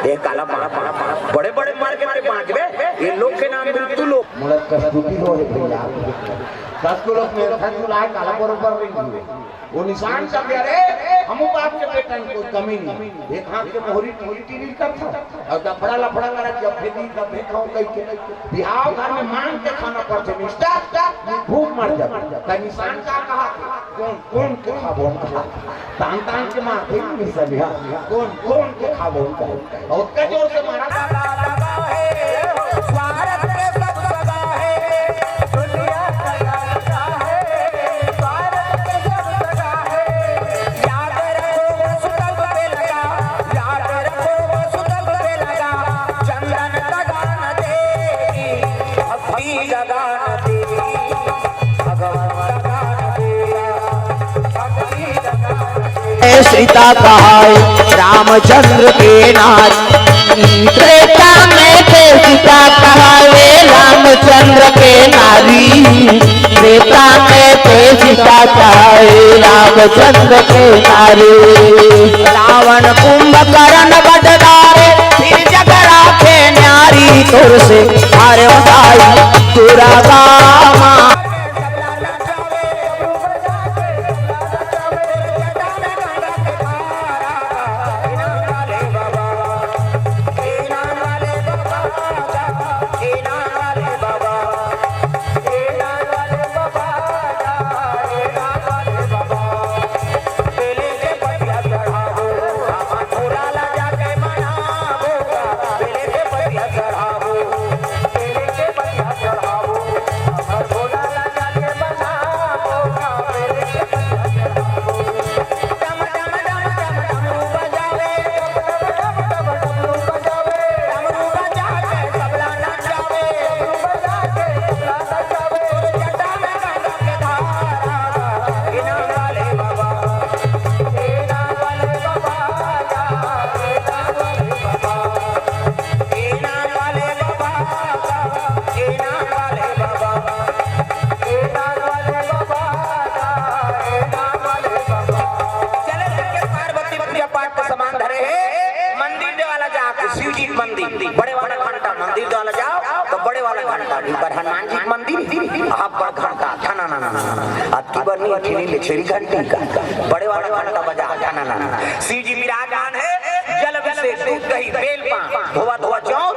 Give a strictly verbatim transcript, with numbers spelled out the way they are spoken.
ये काला मार, बड़े बड़े मार के ते बांचबे। ये लोग के नाम मृत्यु लोग। मोला कस्तूरी हो हे भैया। कस्तूरी लोग में था तू लाए काला बरोबर नहीं हुए। वो निशान कर दिया रे, हमू बाप के बेटा में कोई कमी नहीं। एक हाथ के मोहरी टीरी टीरी करता और डफड़ा लफड़ा करा, जब भेदी तब भेद खाओ कह के। बिहाव घर में मांग के खाना पड़ते मिस्टर, भूख मर जाते। त निशान का कहा? कोन कोन के खाबो हम कहा? तान तान के मारथे मिसलिया। कोन कोन के खाबो हम कहा? बहुत का जोर से मारा। स्वार्थ के सब सगा है, दुनिया का जानता है। स्वार्थ के सब सगा है, याद रखो वो सुतल पे लगा, याद रखो वो सुतल पे लगा। चंदन का गान देगी, भक्ति का गान देगी। सीता कहाए रामचंद्र के नारी। त्रेता में थे सीता कहाए रामचंद्र के नारी। त्रेता में थे सीता कहाए रामचंद्र के नारी। रावण कुंभकर्ण बट डारे, फिर जग राखे न्यारी। तोर से हारे उठाई दुर्गा माँ। चले जाके पार्वती पूजा पाठ के सामान धरे हे, मंदिर देवाला जाके शिव जी के मंदिर, बड़े वाला घंटा मंदिर देवाला जाओ तो बड़े वाला घंटा, इधर हनुमान जी के मंदिर, आप बड़ घंटा, ठना ना ना ना ना, अतकी बड़ नहीं, अतकी नहीं, ले छेरी घंटी का, बड़े वाला घंटा बजा, ठना ना ना ना। शिव जी विराजमान है, जल अभिषेक, दूध दही, बेल पान, धोवा धोवा चाउर,